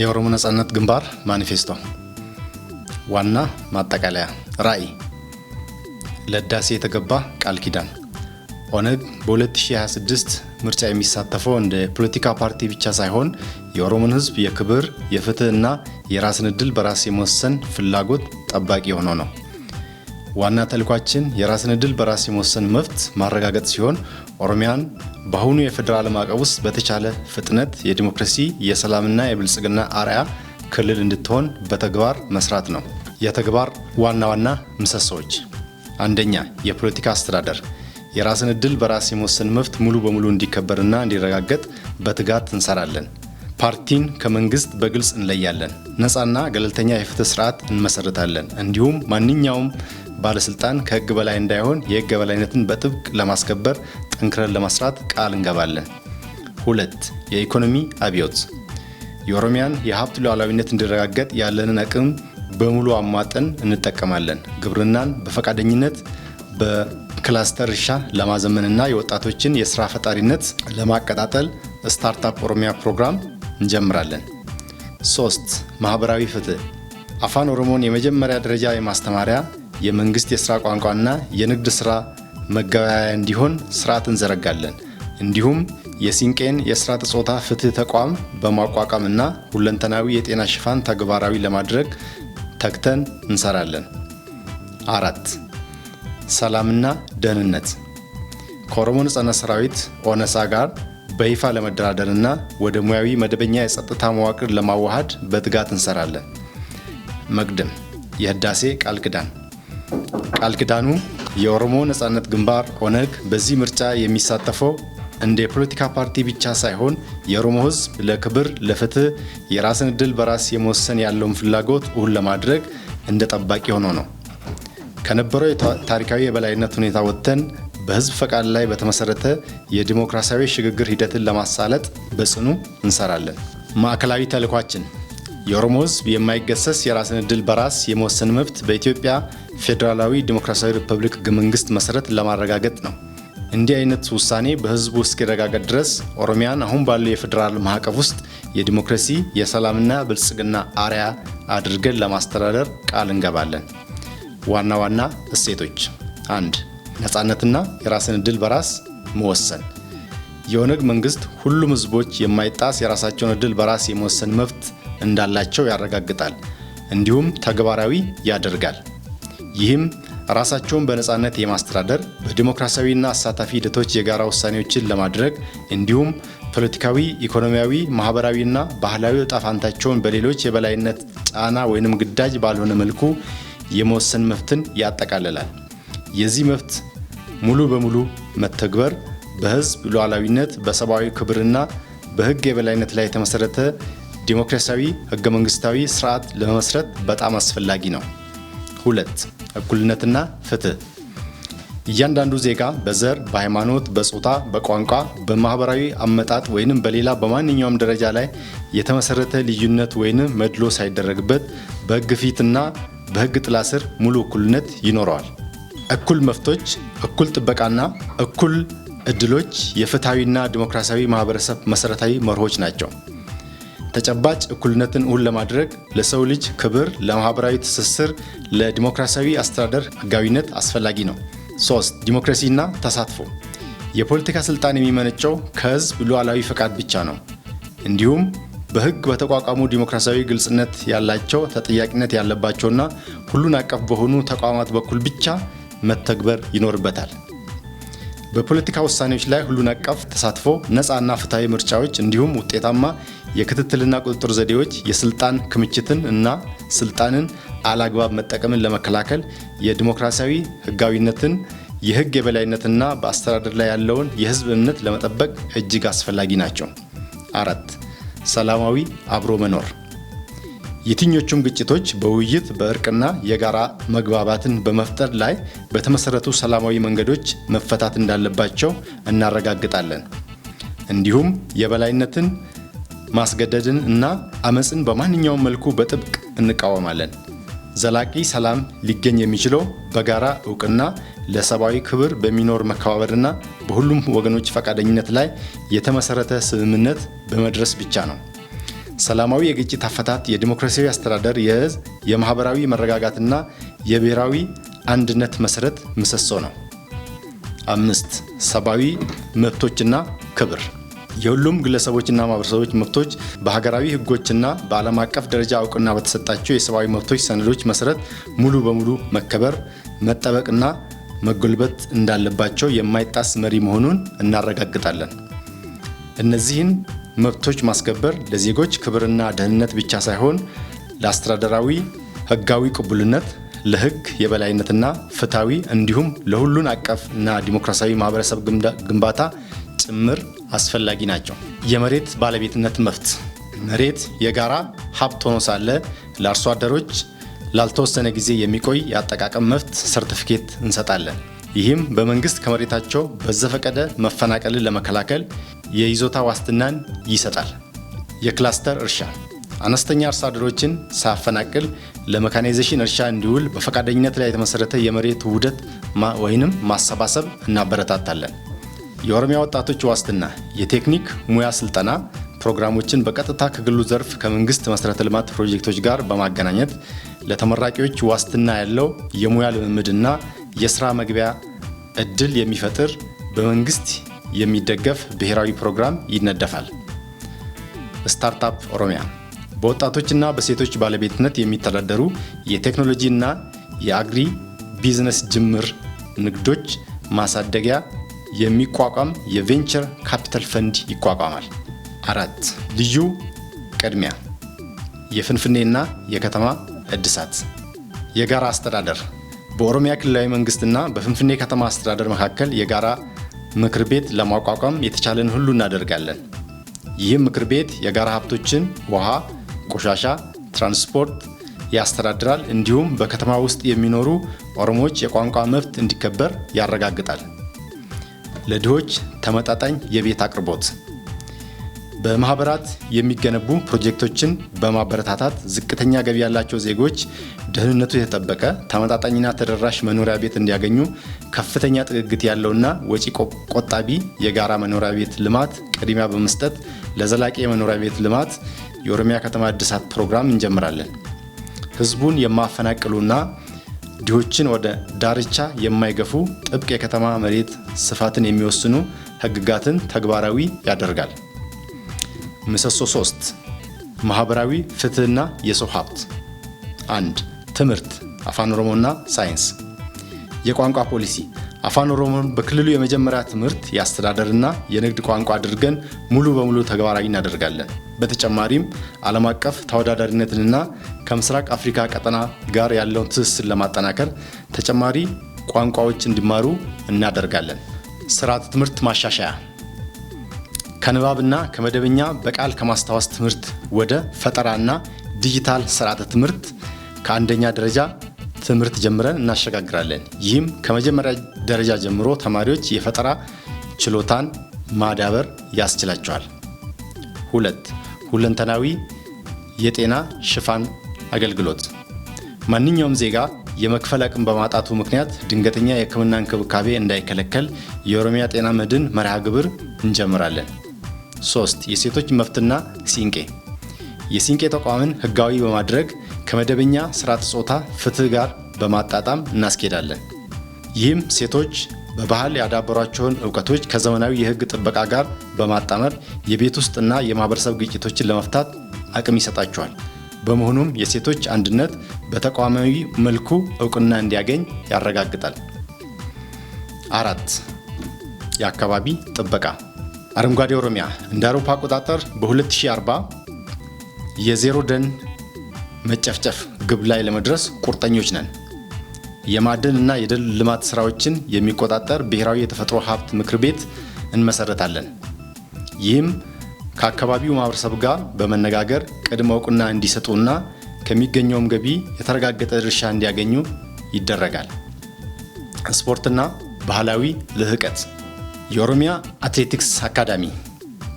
የኦሮሞ ነጻነት ግንባር ማኒፌስቶ። ዋና ማጠቃለያ። ራዕይ። ለህዳሴ የተገባ ቃል ኪዳን። ኦነግ በ2026 ምርጫ የሚሳተፈው እንደ ፖለቲካ ፓርቲ ብቻ ሳይሆን የኦሮሞን ሕዝብ የክብር፣ የፍትህ እና የራስን ዕድል በራስ የመወሰን ፍላጎት ጠባቂ ሆኖ ነው። ዋና ተልዕኳችን የራስን ዕድል በራስ የመወሰን መብት ማረጋገጥ ሲሆን፣ ኦሮሚያን በአሁኑ የፌዴራል ማዕቀፍ ውስጥ በተቻለ ፍጥነት የዲሞክራሲ፣ የሰላምና የብልጽግና አርአያ ክልል እንድትሆን በተግባር መስራት ነው። የተግባር ዋና ዋና ምሰሶዎች፦ አንደኛ፣ የፖለቲካ አስተዳደር። የራስን ዕድል በራስ የመወሰን መብት ሙሉ በሙሉ እንዲከበርና እንዲረጋገጥ በትጋት እንሰራለን። ፓርቲን ከመንግስት በግልጽ እንለያለን። ነፃና ገለልተኛ የፍትህ ስርዓት እንመሰርታለን። እንዲሁም ማንኛውም ባለስልጣን ከህግ በላይ እንዳይሆን የህግ የበላይነትን በጥብቅ ለማስከበር ጠንክረን ለመስራት ቃል እንገባለን። ሁለት፣ የኢኮኖሚ አብዮት። የኦሮሚያን የሀብት ሉዓላዊነት እንዲረጋገጥ ያለንን አቅም በሙሉ አሟጠን እንጠቀማለን። ግብርናን በፈቃደኝነት በክላስተር እርሻ ለማዘመንና የወጣቶችን የስራ ፈጣሪነት ለማቀጣጠል Startup ኦሮሚያ ፕሮግራም እንጀምራለን። ሶስት፣ ማህበራዊ ፍትህ። አፋን ኦሮሞን የመጀመሪያ ደረጃ የማስተማሪያ፣ የመንግስት የስራ ቋንቋና የንግድ ስራ መገበያያ እንዲሆን ስርዓት እንዘረጋለን። እንዲሁም የሲንቄን የስርዓተ ጾታ ፍትህ ተቋም በማቋቋምና ሁለንተናዊ የጤና ሽፋን ተግባራዊ ለማድረግ ተግተን እንሰራለን። አራት፣ ሰላምና ደህንነት። ከኦሮሞ ነጻነት ሰራዊት ኦነሳ ጋር በይፋ ለመደራደርና ወደ ሙያዊ መደበኛ የጸጥታ መዋቅር ለማዋሃድ በትጋት እንሰራለን። መቅድም። የህዳሴ ቃል ኪዳን። ቃል ኪዳኑ የኦሮሞ ነጻነት ግንባር ኦነግ በዚህ ምርጫ የሚሳተፈው እንደ የፖለቲካ ፓርቲ ብቻ ሳይሆን የኦሮሞ ሕዝብ ለክብር፣ ለፍትህ፣ የራስን ዕድል በራስ የመወሰን ያለውን ፍላጎት እውን ለማድረግ እንደ ጠባቂ ሆኖ ነው። ከነበረው የታሪካዊ የበላይነት ሁኔታ ወጥተን በህዝብ ፈቃድ ላይ በተመሰረተ የዲሞክራሲያዊ ሽግግር ሂደትን ለማሳለጥ በጽኑ እንሰራለን። ማዕከላዊ ተልዕኳችን የኦሮሞ ሕዝብ የማይገሰስ የራስን ዕድል በራስ የመወሰን መብት በኢትዮጵያ ፌዴራላዊ ዲሞክራሲያዊ ሪፐብሊክ ህገ መንግስት መሰረት ለማረጋገጥ ነው። እንዲህ አይነት ውሳኔ በህዝቡ እስኪረጋገጥ ድረስ ኦሮሚያን አሁን ባለው የፌዴራል ማዕቀፍ ውስጥ የዲሞክራሲ፣ የሰላምና ብልጽግና አርአያ አድርገን ለማስተዳደር ቃል እንገባለን። ዋና ዋና እሴቶች፦ አንድ፣ ነጻነትና የራስን ዕድል በራስ መወሰን። የኦነግ መንግስት ሁሉም ህዝቦች የማይጣስ የራሳቸውን ዕድል በራስ የመወሰን መብት እንዳላቸው ያረጋግጣል፣ እንዲሁም ተግባራዊ ያደርጋል። ይህም ራሳቸውን በነጻነት የማስተዳደር፣ በዲሞክራሲያዊና አሳታፊ ሂደቶች የጋራ ውሳኔዎችን ለማድረግ እንዲሁም ፖለቲካዊ፣ ኢኮኖሚያዊ፣ ማህበራዊና ባህላዊ ዕጣ ፈንታቸውን በሌሎች የበላይነት ጫና ወይንም ግዳጅ ባልሆነ መልኩ የመወሰን መብትን ያጠቃልላል። የዚህ መብት ሙሉ በሙሉ መተግበር በህዝብ ሉዓላዊነት፣ በሰብአዊ ክብርና በህግ የበላይነት ላይ የተመሰረተ ዲሞክራሲያዊ ህገ መንግስታዊ ስርዓት ለመመስረት በጣም አስፈላጊ ነው። ሁለት፣ እኩልነትና ፍትህ። እያንዳንዱ ዜጋ በዘር፣ በሃይማኖት፣ በጾታ፣ በቋንቋ፣ በማህበራዊ አመጣጥ ወይንም በሌላ በማንኛውም ደረጃ ላይ የተመሰረተ ልዩነት ወይንም መድሎ ሳይደረግበት በህግ ፊትና በህግ ጥላ ስር ሙሉ እኩልነት ይኖረዋል። እኩል መብቶች፣ እኩል ጥበቃና እኩል እድሎች የፍትሐዊና ዲሞክራሲያዊ ማህበረሰብ መሰረታዊ መርሆች ናቸው። ተጨባጭ እኩልነትን እውን ለማድረግ ለሰው ልጅ ክብር፣ ለማህበራዊ ትስስር፣ ለዲሞክራሲያዊ አስተዳደር ህጋዊነት አስፈላጊ ነው። ሶስት፣ ዲሞክራሲና ተሳትፎ። የፖለቲካ ስልጣን የሚመነጨው ከህዝብ ሉዓላዊ ፈቃድ ብቻ ነው። እንዲሁም በህግ በተቋቋሙ ዲሞክራሲያዊ ግልጽነት ያላቸው፣ ተጠያቂነት ያለባቸውና ሁሉን አቀፍ በሆኑ ተቋማት በኩል ብቻ መተግበር ይኖርበታል። በፖለቲካ ውሳኔዎች ላይ ሁሉን አቀፍ ተሳትፎ፣ ነፃና ፍትሐዊ ምርጫዎች እንዲሁም ውጤታማ የክትትልና ቁጥጥር ዘዴዎች የስልጣን ክምችትን እና ስልጣንን አላግባብ መጠቀምን ለመከላከል የዲሞክራሲያዊ ህጋዊነትን፣ የህግ የበላይነትና በአስተዳደር ላይ ያለውን የህዝብ እምነት ለመጠበቅ እጅግ አስፈላጊ ናቸው። አራት፣ ሰላማዊ አብሮ መኖር። የትኞቹም ግጭቶች በውይይት፣ በእርቅና የጋራ መግባባትን በመፍጠር ላይ በተመሰረቱ ሰላማዊ መንገዶች መፈታት እንዳለባቸው እናረጋግጣለን። እንዲሁም የበላይነትን ማስገደድን እና አመፅን በማንኛውም መልኩ በጥብቅ እንቃወማለን። ዘላቂ ሰላም ሊገኝ የሚችለው በጋራ እውቅና፣ ለሰብአዊ ክብር በሚኖር መከባበርና በሁሉም ወገኖች ፈቃደኝነት ላይ የተመሰረተ ስምምነት በመድረስ ብቻ ነው። ሰላማዊ የግጭት አፈታት የዲሞክራሲያዊ አስተዳደር የማህበራዊ መረጋጋትና የብሔራዊ አንድነት መሰረት ምሰሶ ነው። 5፣ ሰብአዊ መብቶችና ክብር። የሁሉም ግለሰቦችና ማህበረሰቦች መብቶች በሀገራዊ ሕጎችና በዓለም አቀፍ ደረጃ እውቅና በተሰጣቸው የሰብአዊ መብቶች ሰነዶች መሰረት ሙሉ በሙሉ መከበር፣ መጠበቅና መጎልበት እንዳለባቸው የማይጣስ መሪ መሆኑን እናረጋግጣለን። እነዚህን መብቶች ማስከበር ለዜጎች ክብርና ደህንነት ብቻ ሳይሆን ለአስተዳደራዊ ሕጋዊ ቅቡልነት፣ ለሕግ የበላይነትና ፍትሐዊ እንዲሁም ለሁሉን አቀፍ እና ዲሞክራሲያዊ ማህበረሰብ ግንባታ ጭምር አስፈላጊ ናቸው። የመሬት ባለቤትነት መብት። መሬት የጋራ ሀብት ሆኖ ሳለ ለአርሶ አደሮች ላልተወሰነ ጊዜ የሚቆይ የአጠቃቀም መብት ሰርቲፊኬት እንሰጣለን። ይህም በመንግስት ከመሬታቸው በዘፈቀደ መፈናቀልን ለመከላከል የይዞታ ዋስትናን ይሰጣል። የክላስተር እርሻ። አነስተኛ አርሶ አደሮችን ሳያፈናቅል ለመካናይዜሽን እርሻ እንዲውል በፈቃደኝነት ላይ የተመሰረተ የመሬት ውህደት ወይንም ማሰባሰብ እናበረታታለን። የኦሮሚያ ወጣቶች ዋስትና። የቴክኒክ ሙያ ስልጠና ፕሮግራሞችን በቀጥታ ከግሉ ዘርፍ ከመንግስት መሰረተ ልማት ፕሮጀክቶች ጋር በማገናኘት ለተመራቂዎች ዋስትና ያለው የሙያ ልምምድና የስራ መግቢያ እድል የሚፈጥር በመንግስት የሚደገፍ ብሔራዊ ፕሮግራም ይነደፋል። Startup ኦሮሚያ። በወጣቶችና በሴቶች ባለቤትነት የሚተዳደሩ የቴክኖሎጂና የ agri business ጅምር ንግዶች ማሳደጊያ የሚቋቋም የ venture capital fund ይቋቋማል። 4፣ ልዩ ቅድሚያ። የፍንፍኔና የከተማ እድሳት። የጋራ አስተዳደር። በኦሮሚያ ክልላዊ መንግስትና በፍንፍኔ ከተማ አስተዳደር መካከል የጋራ ምክር ቤት ለማቋቋም የተቻለን ሁሉ እናደርጋለን። ይህም ምክር ቤት የጋራ ሀብቶችን ውሃ፣ ቆሻሻ፣ ትራንስፖርት ያስተዳድራል። እንዲሁም በከተማ ውስጥ የሚኖሩ ኦሮሞዎች የቋንቋ መብት እንዲከበር ያረጋግጣል። ለድሆች ተመጣጣኝ የቤት አቅርቦት። በማህበራት የሚገነቡ ፕሮጀክቶችን በማበረታታት ዝቅተኛ ገቢ ያላቸው ዜጎች ደህንነቱ የተጠበቀ ተመጣጣኝና ተደራሽ መኖሪያ ቤት እንዲያገኙ ከፍተኛ ጥግግት ያለውና ወጪ ቆጣቢ የጋራ መኖሪያ ቤት ልማት ቅድሚያ በመስጠት ለዘላቂ የመኖሪያ ቤት ልማት የኦሮሚያ ከተማ እድሳት ፕሮግራም እንጀምራለን። ህዝቡን የማያፈናቅሉና ድሆችን ወደ ዳርቻ የማይገፉ ጥብቅ የከተማ መሬት ስፋትን የሚወስኑ ህግጋትን ተግባራዊ ያደርጋል። ምሰሶ 3፣ ማህበራዊ ፍትህና የሰው ሀብት። 1፣ ትምህርት፣ አፋን ኦሮሞና ሳይንስ። የቋንቋ ፖሊሲ። አፋን ኦሮሞን በክልሉ የመጀመሪያ ትምህርት፣ የአስተዳደርና የንግድ ቋንቋ አድርገን ሙሉ በሙሉ ተግባራዊ እናደርጋለን። በተጨማሪም ዓለም አቀፍ ተወዳዳሪነትንና ከምስራቅ አፍሪካ ቀጠና ጋር ያለውን ትስስር ለማጠናከር ተጨማሪ ቋንቋዎች እንዲማሩ እናደርጋለን። ስርዓተ ትምህርት ማሻሻያ። ከንባብና ከመደበኛ በቃል ከማስታወስ ትምህርት ወደ ፈጠራና ዲጂታል ስርዓተ ትምህርት ከአንደኛ ደረጃ ትምህርት ጀምረን እናሸጋግራለን። ይህም ከመጀመሪያ ደረጃ ጀምሮ ተማሪዎች የፈጠራ ችሎታን ማዳበር ያስችላቸዋል። 2፣ ሁለንተናዊ የጤና ሽፋን አገልግሎት። ማንኛውም ዜጋ የመክፈል አቅም በማጣቱ ምክንያት ድንገተኛ የሕክምና እንክብካቤ እንዳይከለከል የኦሮሚያ ጤና መድን መርሃ ግብር እንጀምራለን። 3፣ የሴቶች መብትና ሲንቄ። የሲንቄ ተቋምን ህጋዊ በማድረግ ከመደበኛ ስርዓተ ጾታ ፍትህ ጋር በማጣጣም እናስኬዳለን። ይህም ሴቶች በባህል ያዳበሯቸውን እውቀቶች ከዘመናዊ የህግ ጥበቃ ጋር በማጣመር የቤት ውስጥና የማህበረሰብ ግጭቶችን ለመፍታት አቅም ይሰጣቸዋል። በመሆኑም የሴቶች አንድነት በተቋማዊ መልኩ እውቅና እንዲያገኝ ያረጋግጣል። 4፣ የአካባቢ ጥበቃ። አረንጓዴ ኦሮሚያ። እንደ አውሮፓ አቆጣጠር በ2040 የዜሮ ደን መጨፍጨፍ ግብ ላይ ለመድረስ ቁርጠኞች ነን። የማዕድን እና የደን ልማት ስራዎችን የሚቆጣጠር ብሔራዊ የተፈጥሮ ሀብት ምክር ቤት እንመሰረታለን። ይህም ከአካባቢው ማህበረሰብ ጋር በመነጋገር ቅድመ እውቅና እንዲሰጡና ከሚገኘውም ገቢ የተረጋገጠ ድርሻ እንዲያገኙ ይደረጋል። ስፖርትና ባህላዊ ልህቀት። የኦሮሚያ አትሌቲክስ አካዳሚ።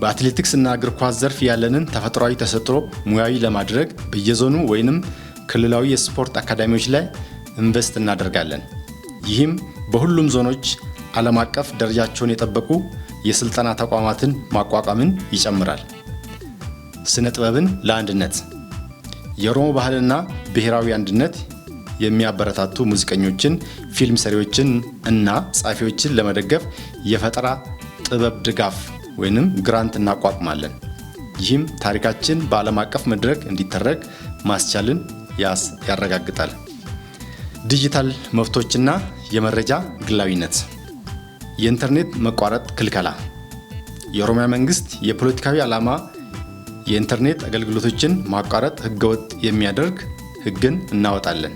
በአትሌቲክስ እና እግር ኳስ ዘርፍ ያለንን ተፈጥሯዊ ተሰጥኦ ሙያዊ ለማድረግ በየዞኑ ወይንም ክልላዊ የስፖርት አካዳሚዎች ላይ invest እናደርጋለን። ይህም በሁሉም ዞኖች ዓለም አቀፍ ደረጃቸውን የጠበቁ የስልጠና ተቋማትን ማቋቋምን ይጨምራል። ስነ ጥበብን ለአንድነት። የኦሮሞ ባህልና ብሔራዊ አንድነት የሚያበረታቱ ሙዚቀኞችን፣ ፊልም ሰሪዎችን እና ጸሐፊዎችን ለመደገፍ የፈጠራ ጥበብ ድጋፍ ወይንም grant እናቋቁማለን። ይህም ታሪካችን በዓለም አቀፍ መድረክ እንዲተረክ ማስቻልን ያረጋግጣል። ዲጂታል መብቶችና የመረጃ ግላዊነት። የኢንተርኔት መቋረጥ ክልከላ። የኦሮሚያ መንግስት የፖለቲካዊ ዓላማ የኢንተርኔት አገልግሎቶችን ማቋረጥ ህገወጥ የሚያደርግ ህግን እናወጣለን።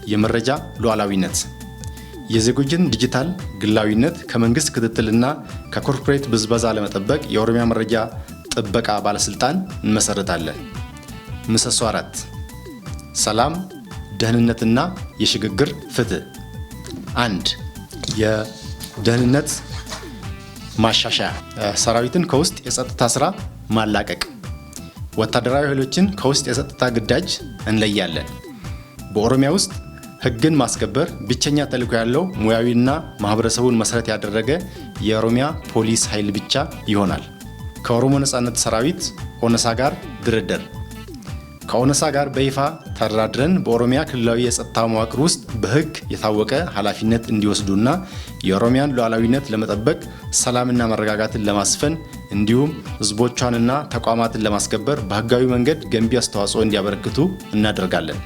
የመረጃ ሉዓላዊነት። የዜጎችን ዲጂታል ግላዊነት ከመንግስት ክትትልና ከ corporate ብዝበዛ ለመጠበቅ የኦሮሚያ መረጃ ጥበቃ ባለስልጣን እንመሰርታለን። ምሰሶ 4፣ ሰላም፣ ደህንነትና የሽግግር ፍትህ። 1፣ የደህንነት ማሻሻያ። ሰራዊትን ከውስጥ የጸጥታ ስራ ማላቀቅ። ወታደራዊ ኃይሎችን ከውስጥ የጸጥታ ግዳጅ እንለያለን። በኦሮሚያ ውስጥ ህግን ማስከበር ብቸኛ ተልዕኮ ያለው ሙያዊና ማህበረሰቡን መሰረት ያደረገ የኦሮሚያ ፖሊስ ኃይል ብቻ ይሆናል። ከኦሮሞ ነጻነት ሰራዊት ኦነሳ ጋር ድርድር። ከኦነሳ ጋር በይፋ ተደራድረን በኦሮሚያ ክልላዊ የጸጥታ መዋቅር ውስጥ በህግ የታወቀ ኃላፊነት እንዲወስዱና የኦሮሚያን ሉዓላዊነት ለመጠበቅ፣ ሰላምና መረጋጋትን ለማስፈን እንዲሁም ህዝቦቿንና ተቋማትን ለማስከበር በህጋዊ መንገድ ገንቢ አስተዋጽኦ እንዲያበረክቱ እናደርጋለን።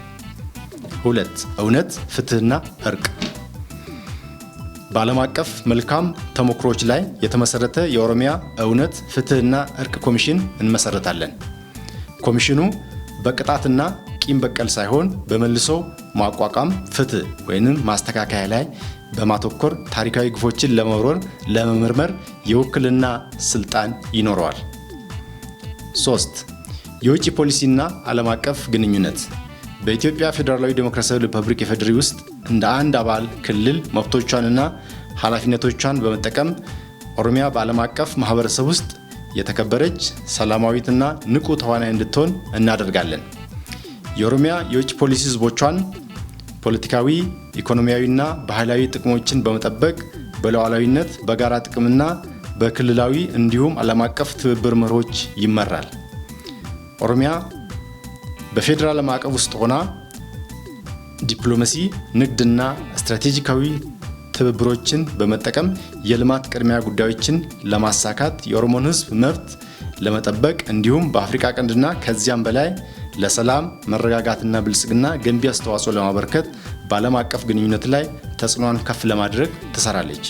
2፣ እውነት፣ ፍትህና እርቅ። በዓለም አቀፍ መልካም ተሞክሮች ላይ የተመሰረተ የኦሮሚያ እውነት፣ ፍትህና እርቅ ኮሚሽን እንመሰረታለን። ኮሚሽኑ በቅጣትና ቂም በቀል ሳይሆን በመልሶ ማቋቋም፣ ፍትህ ወይንም ማስተካከያ ላይ በማተኮር ታሪካዊ ግፎችን ለመብረር ለመመርመር የውክልና ስልጣን ይኖረዋል። 3፣ የውጭ ፖሊሲና ዓለም አቀፍ ግንኙነት። በኢትዮጵያ ፌዴራላዊ ዴሞክራሲያዊ ሪፐብሊክ ኢፌዴሪ ውስጥ እንደ አንድ አባል ክልል መብቶቿንና ኃላፊነቶቿን በመጠቀም ኦሮሚያ በዓለም አቀፍ ማህበረሰብ ውስጥ የተከበረች፣ ሰላማዊትና ንቁ ተዋናይ እንድትሆን እናደርጋለን። የኦሮሚያ የውጭ ፖሊሲ ህዝቦቿን ፖለቲካዊ፣ ኢኮኖሚያዊና ባህላዊ ጥቅሞችን በመጠበቅ በሉዓላዊነት፣ በጋራ ጥቅምና በክልላዊ እንዲሁም ዓለም አቀፍ ትብብር መርሆች ይመራል። ኦሮሚያ በፌዴራል ማዕቀፍ ውስጥ ሆና ዲፕሎማሲ፣ ንግድና ስትራቴጂካዊ ትብብሮችን በመጠቀም የልማት ቅድሚያ ጉዳዮችን ለማሳካት፣ የኦሮሞን ህዝብ መብት ለመጠበቅ እንዲሁም በአፍሪካ ቀንድና ከዚያም በላይ ለሰላም፣ መረጋጋትና ብልጽግና ገንቢ አስተዋጽኦ ለማበርከት በዓለም አቀፍ ግንኙነት ላይ ተጽዕኖዋን ከፍ ለማድረግ ትሰራለች።